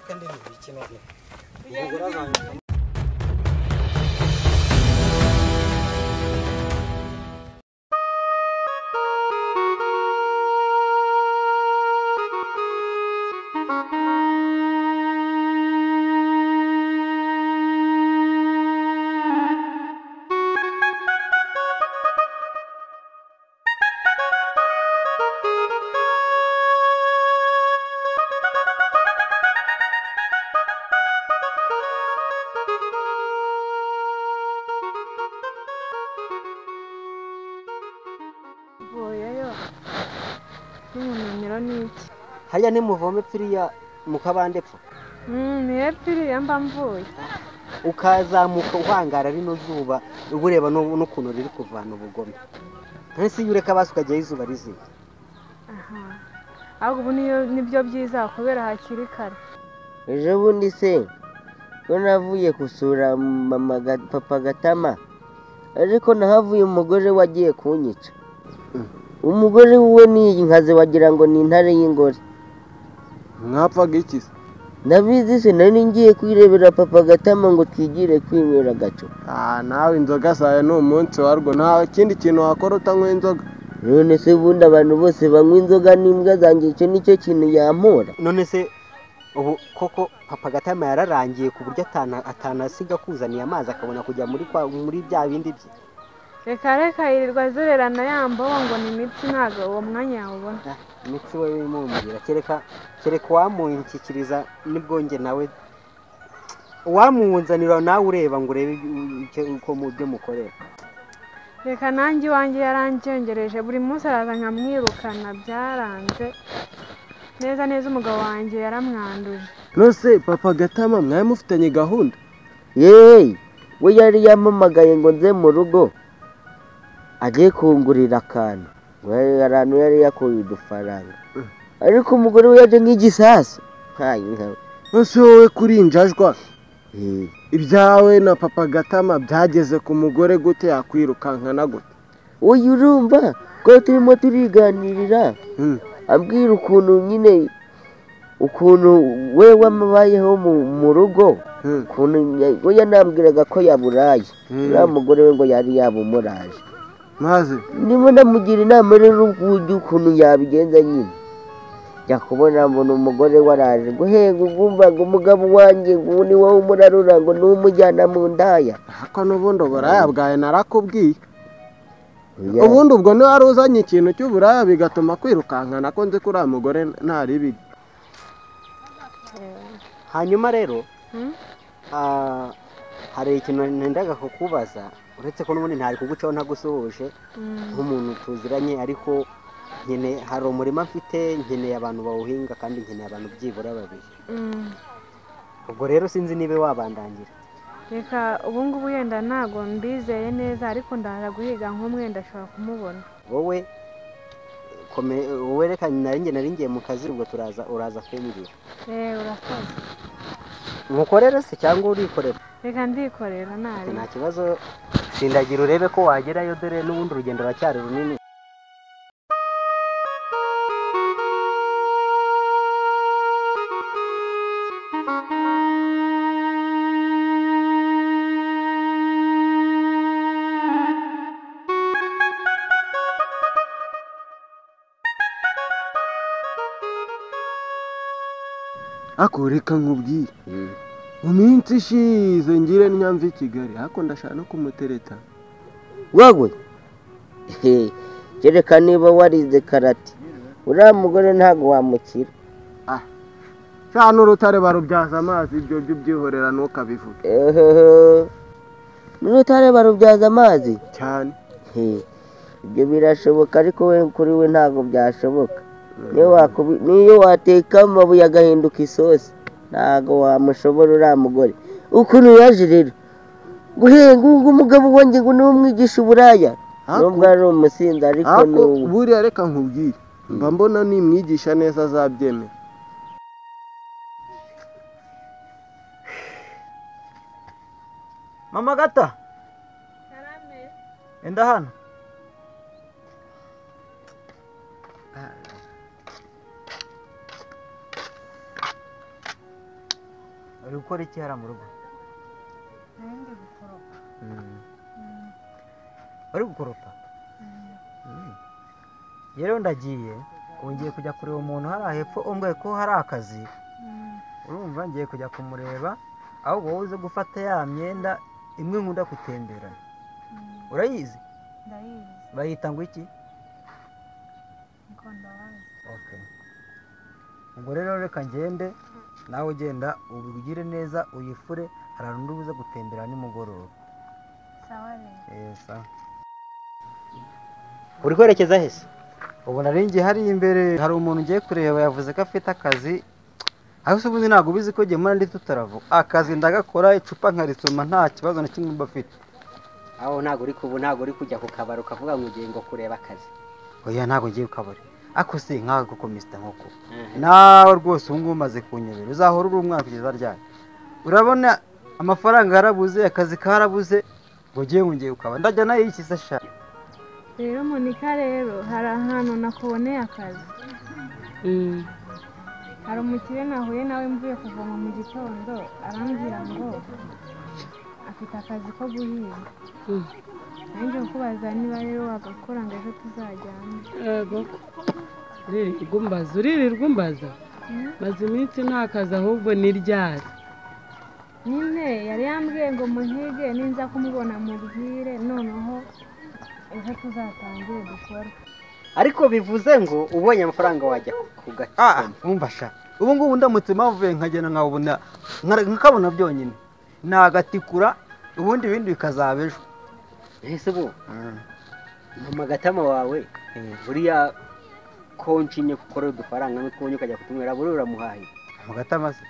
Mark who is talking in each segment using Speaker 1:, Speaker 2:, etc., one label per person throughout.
Speaker 1: Kandi ni ibiki none? Umugore azanyuka. Hariya nimuvome pfiriya mukabande pfa.
Speaker 2: Ni epfiriya mba mvuye.
Speaker 1: Ukazamuka uhangara rino zuba ureba n'ukuntu riri kuvana ubugome. Ntese iyo ureka basi ukajya izuba rizima.
Speaker 2: Aha. Ahubwo ubu niyo nibyo byiza kubera hakiri kare.
Speaker 3: Ejo bundi se ko navuye gusura mama papa Gatama, ariko nahavuye umugore wagiye kunyica. Umugore we ni inkazi wagira ngo ni intare y'ingore.
Speaker 4: Mwapfaga iki se?
Speaker 3: Ndabizi se, nari ngiye kwirebera papa Gatama ngo twigire kwinywera agacupa.
Speaker 4: Ah, nawe inzoga zawe ni umunsi warwo, nta kindi kintu wakora utanywa inzoga.
Speaker 3: None se ubundi abantu bose banywa inzoga n'imbwa zanjye, icyo nicyo kintu yampora.
Speaker 1: None se ubu koko papa Gatama yararangiye ku buryo atanasiga kuzaniye amazi akabona kujya muri bya bindi bye?
Speaker 2: Reka reka yirirwa azererana yambaho ngo ni imitsi, ntabwo uwo mwanya yawubona.
Speaker 1: Imitsi we wimumbwira, kereka uwamunshyikiriza nibwo njye nawe uwamunzanira nawe ureba ngo urebe uko mu byo mukorera.
Speaker 2: Reka nanjye iwanjye yarangengereje, buri munsi araza nkamwirukana, byaranze neza neza umugabo wanjye yaramwanduje.
Speaker 4: Nose papa Gatama mwari mufitanye gahunda?
Speaker 3: Yeee, we yari yampamagaye ngo nze mu rugo agiye kungurira akantu, ahantu yari yakuye udufaranga, ariko umugore we yaje nk'igisasu.
Speaker 4: Nose wowe kuri injajwa ibyawe na papa Gatama byageze ku mugore gute yakwirukankana gute?
Speaker 3: Uyu urumva ko turimo turiganirira, ambwira ukuntu nyine ukuntu we wamubayeho mu rugo, ukuntu we yanambwiraga ko yaburaye, uriya mugore we ngo yari yabumuraje.
Speaker 4: Maze
Speaker 3: ndimo ndamugira inama rero uburyo ukuntu yabigenza nyine. Njya kubona mbona umugore waraje ngo he ngumva ngo umugabo wanjye ngo ni wowe umurarura ngo n'umujyana mu ndaya.
Speaker 4: Ariko n'ubundi uburaya bwawe narakubwiye. Ubundi ubwo niba wari uzanye ikintu cy'uburaya bigatuma kwirukankana ko nzi ko uriya mugore ntari.
Speaker 1: Hanyuma rero hari ikintu nendaga kukubaza, uretse ko n'ubundi ntari kugucaho ntagusuhuje nk'umuntu tuziranye, ariko nkene hari umurima mfite, nkeneye abantu bawuhinga kandi nkeneye abantu byibura babiri. Ubwo rero sinzi niba wabandangira.
Speaker 2: Reka ubu ngubu yenda ntago mbizeye neza, ariko ndaza guhiga nk'umwe ndashobora kumubona.
Speaker 1: Wowe wowe reka nari ngiye mu kazi, ubwo turaza uraza kumbwira.
Speaker 2: Urakoze.
Speaker 1: Nkukorere se cyangwa urikorera?
Speaker 2: Reka ndikorera nari.
Speaker 1: Nta kibazo, sindagira urebe ko wagerayo, dore n'ubundi urugendo ruracyari runini.
Speaker 4: Ako reka nkubwire, mu minsi ishize ngire nyamva i Kigali, ariko ndashaka no kumutereta.
Speaker 3: Wowe kereka niba warize karate, uriya mugore ntabwo wamukira.
Speaker 4: Sha n'urutare barubyaza amazi, ibyo byo ubyihorera ntukabivuge.
Speaker 3: N'urutare barubyaza amazi
Speaker 4: cyane.
Speaker 3: Ibyo birashoboka, ariko we kuri we ntabwo byashoboka. Niyo wateka amabuye agahinduka isosi ntabwo wamushobora uriya mugore. Ukuntu yaje rero guhenga umugabo wanjye ngo niwe umwigisha uburaya, nubwo ari umusinzi ariko ni
Speaker 4: buriya reka nkubwire, mba mbona nimwigisha neza azabyemera.
Speaker 5: Mama Gata, enda hano.
Speaker 1: Uri gukora iki hara mu rugo?
Speaker 2: Ndi gukoropa.
Speaker 1: Uri gukoropa? Rero ndagiye, ngiye kujya kureba umuntu hariya hepfo umbwiye ko hari akazi. Urumva ngiye kujya kumureba, ahubwo wowe uze gufata ya myenda imwe nkunda gutemberana. Urayizi?
Speaker 2: Ndayizi.
Speaker 1: Bayita ngo iki?
Speaker 2: Inkondobazi.
Speaker 1: Okay. Ubwo rero reka ngende, nawe ugenda ubigire neza uyifure, hari undi uza gutembera nimugoroba.
Speaker 2: Sawa rero.
Speaker 1: Sawa.
Speaker 3: Uri kwerekeza he se?
Speaker 1: Ubu nari ngiye hariya imbere, hari umuntu ngiye kureba yavuze ko afite akazi. Ariko se ubundi ntabwo ubizi ko jye ndi tutaravuga. Akazi ndagakora, icupa nkarisoma nta kibazo na kimwe mba mfite.
Speaker 3: Aho ntabwo uri kubu, ntabwo uri kujya ku kabari ukavuga ngo ugiye ngo kureba akazi.
Speaker 1: Oya ntabwo ngiye ku kabari. Ako se nkawe koko Mr. Nkoko. Nawe rwose ubu ngubu umaze kunyobera, uzahora uri umwana kugeza ryari? Urabona amafaranga yarabuze, akazi karabuze, ngo ngiye ngo ngiye ku kabari. Ndajya nayo iki se sha?
Speaker 2: Rero Monika rero hari ahantu nakuboneye akazi. Hari umukire nahuye nawe mvuye kuvoma mu gitondo, arambwira ngo afite akazi ko guhinga. Nanjye kukubaza niba rero wagakora ngo ejo tuzajyane.
Speaker 5: Yego. Uririrwa umbaza? Maze iminsi nta kazi ahubwo ni ryari.
Speaker 2: Nyine yari yambwiye ngo muhige ninza kumubona mubwire, noneho ejo tuzatangire dukore.
Speaker 3: Ariko bivuze ngo ubonye amafaranga wajya kugacoma.
Speaker 1: Umva sha. Ubu ngubu ndamutse mavuye nkagenda nkabona nkakabona byonyine. Nagatikura ubundi ibindi bikazaba ejo.
Speaker 3: Ese bo mama Gatama wawe buriya ko ncinye gukora udufaranga n'utwonye ukajya kutunywera buri uramuhaye?
Speaker 1: Mama Gatama se?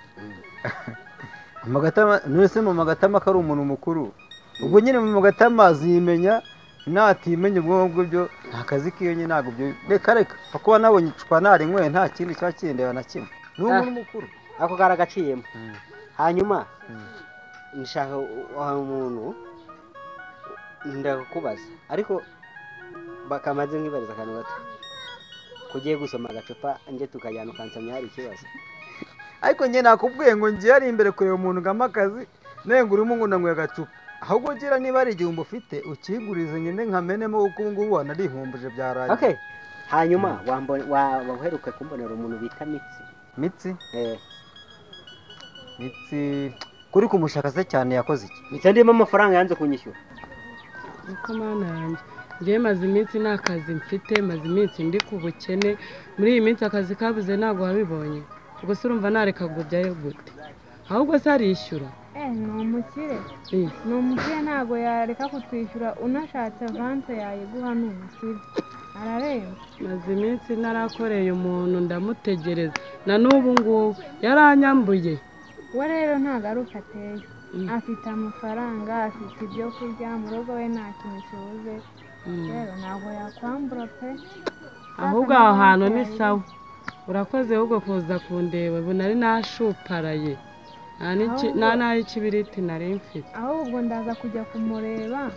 Speaker 1: Mama Gatama none mama Gatama ko ari umuntu mukuru. Ubwo nyine mama Gatama azimenya natimenya ubwo ngubwo byo nta kazi kiyo nyine ntabwo byo reka reka kuba nabonye icupa narinyweye nta kindi kiba kindeba na kimwe. Ni umuntu mukuru
Speaker 3: ako karagaciyemo. Hanyuma nshaka umuntu ndakubaza, ariko bakamaze nkibariza akantu gato. Kugiye gusoma agacupa nje tukajyana ukansamya hari ikibazo.
Speaker 1: Ariko njye nakubwiye ngo ngiye ari imbere kureba umuntu ngama akazi, nawe ngo urimo ngo nanyweye agacupa. Ahubwo gira niba ari igihumbi ufite ukigurize nyine nkamenemo kuko ubu ngubu wanarihumbuje byaraye.
Speaker 3: Okay. Hanyuma waheruka kumbonera umuntu bita Mitsi.
Speaker 1: Mitsi? Mitsi kuri kumushaka se cyane yakoze iki?
Speaker 3: Mitsi ndimo amafaranga yanze kunyishyura.
Speaker 5: Niko mana yanjye. Njye maze iminsi nta kazi mfite, maze iminsi ndi ku bukene. Muri iyi minsi akazi kabuze ntabwo wabibonye. Ubwo se urumva nareka kujyayo gute? Ahubwo se arishyura.
Speaker 2: Ni umukire. Ni umukire ntabwo yareka kutwishyura, unashatse avance yayiguha, ni umukire. Araremba.
Speaker 5: Maze iminsi narakoreye umuntu ndamutegereza, na n'ubu ngubu yaranyambuye.
Speaker 2: We rero ntagaruka ateye. Afite amafaranga, afite ibyo kurya, mu rugo we nta kintu kibuze. Rero ntabwo yakwambura pe.
Speaker 5: Ahubwo aho hantu ni sawa. Urakoze ahubwo kuza kundeba, ubu nari nashuparaye. Nta n'ay'ikibiriti nari mfite.
Speaker 2: Ahubwo ndaza kujya kumureba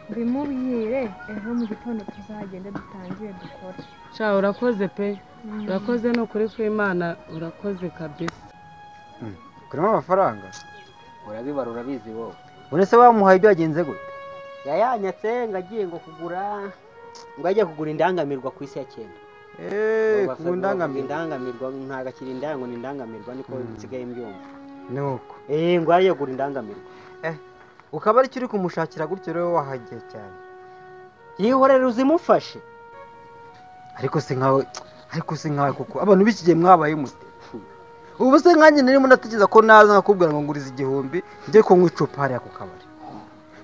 Speaker 2: mbimubwire, ejo mu gitondo tuzagende dutangire dukore.
Speaker 5: Sha urakoze pe. Urakoze ni ukuri kw'Imana, urakoze kabisa.
Speaker 1: Kurimo amafaranga?
Speaker 3: Urabibara urabizi wowe.
Speaker 1: Urese wamuhaye ibyo yagenze gute?
Speaker 3: Yayanyatse ngo agiye ngo kugura, ngo ajye kugura indangamirwa ku isi ya 9.
Speaker 1: Ku ndangamirwa.
Speaker 3: Indangamirwa ntagakira indango ni indangamirwa niko nsigaye mbyumva.
Speaker 1: Nuko.
Speaker 3: Ngo agiye kugura indangamirwa.
Speaker 1: Ukaba ari uri kumushakira gutyo rero wahagiye cyane.
Speaker 3: Yihorera uzimufashe.
Speaker 1: Ariko se nkawe kuko abantu b'iki gihe mwabaye mute? Ubu se nkanjye narimo ndatekereza ko naza nkakubwira ngo nguriza igihumbi njye kunywa icupa hariya ku kabari.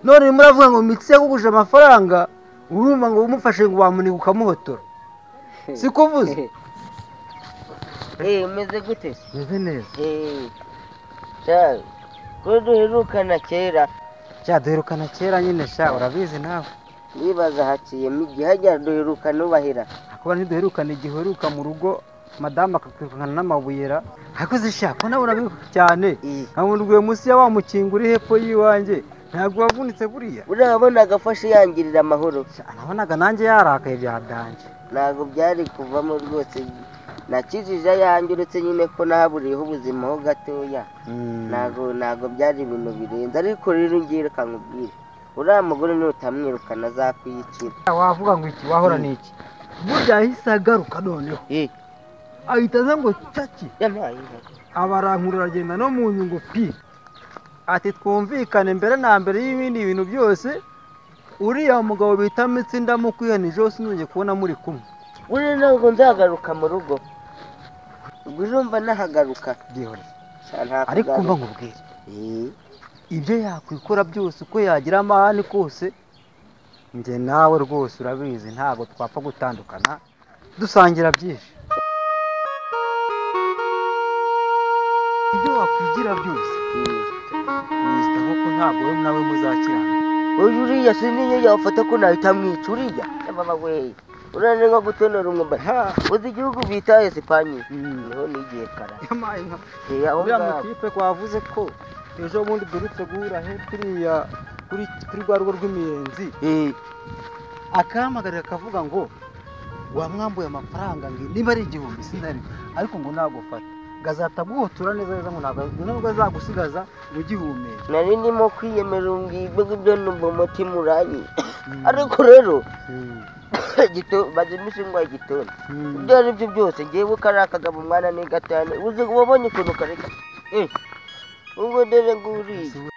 Speaker 1: None urimo uravuga ngo Mitsi yakuguje amafaranga, urumva ngo umufashe ngo wamuniga ukamuhotora. Siko uvuze?
Speaker 3: Umeze gute se?
Speaker 1: Meze neza.
Speaker 3: Sha, ko duherukana kera.
Speaker 1: Sha duherukana kera nyine sha urabizi nawe.
Speaker 3: Nibaza haciyemo igihe hajya duherukana ubahera.
Speaker 1: Kuba ntiduherukana igihe uheruka mu rugo madamu akakwirukana n'amabuyera. Ariko se sha ko nawe urabiruka cyane. Nkabona uguye munsi ya wa mukingo uri hepfo y'iwanjye. Ntabwo wavunitse buriya.
Speaker 3: Urabonaga afashe yangirira amahoro.
Speaker 1: Nabonaga nanjye yarakaye bya danje.
Speaker 3: Ntabwo byari kuvamo rwose. Nakijije ayanjye uretse nyine ko nahaburiyeho ubuzima ho gatoya. Ntago byari ibintu birenze, ariko rero ngiye reka nkubwire, uriya mugore nutamwirukana azakwiyicira.
Speaker 6: Wavuga ngo iki, wahora n'iki? Burya yahise agaruka noneho ahita aza ngo caki, abarankurura aragenda no mu nyungu pi. Ati twumvikane mbere na mbere y'ibindi bintu byose, uriya mugabo bita Mitsi ndamukwihanije hose nongeye kubona muri kumwe.
Speaker 3: Buriya ntabwo nzagaruka mu rugo, ubwo urumva nahagaruka.
Speaker 6: Ariko mba nkubwire, ibyo yakwikora byose uko yagira amahane kose, njye nawe rwose urabizi ntabwo twapfa gutandukana, dusangira byinshi. Ibyo wakwigira byose nisitaho ko ntabwo wowe nawe muzakirana.
Speaker 3: Uyu uriya si niyo yafata ko nahita amwica uriya mama we, uriya ni nko gutonora umwumbati. Uzi igihugu bita Esipanye niho nigiye kara.
Speaker 6: Uriya mutipe kwavuze ko ejo bundi duherutse guhura hepfiriya kuri rwa rugo rw'imiyenzi, akahamagarira akavuga ngo wamwambuye amafaranga ngo niba ari 1000 sinari, ariko ngo nagufata gazata guhotura neza neza ngo ntabwo azagusigaza ngo ugihumeke.
Speaker 3: Nari ndimo kwiyemera ngibyo ngibyo numva umutima uranyi, ariko rero bazimisha indwara igituntu. Ibyo ari byo byose ngewe kariya kagabo umwana ni gatanu, uzi wabonye ukuntu kareka ubwo dore nguriya.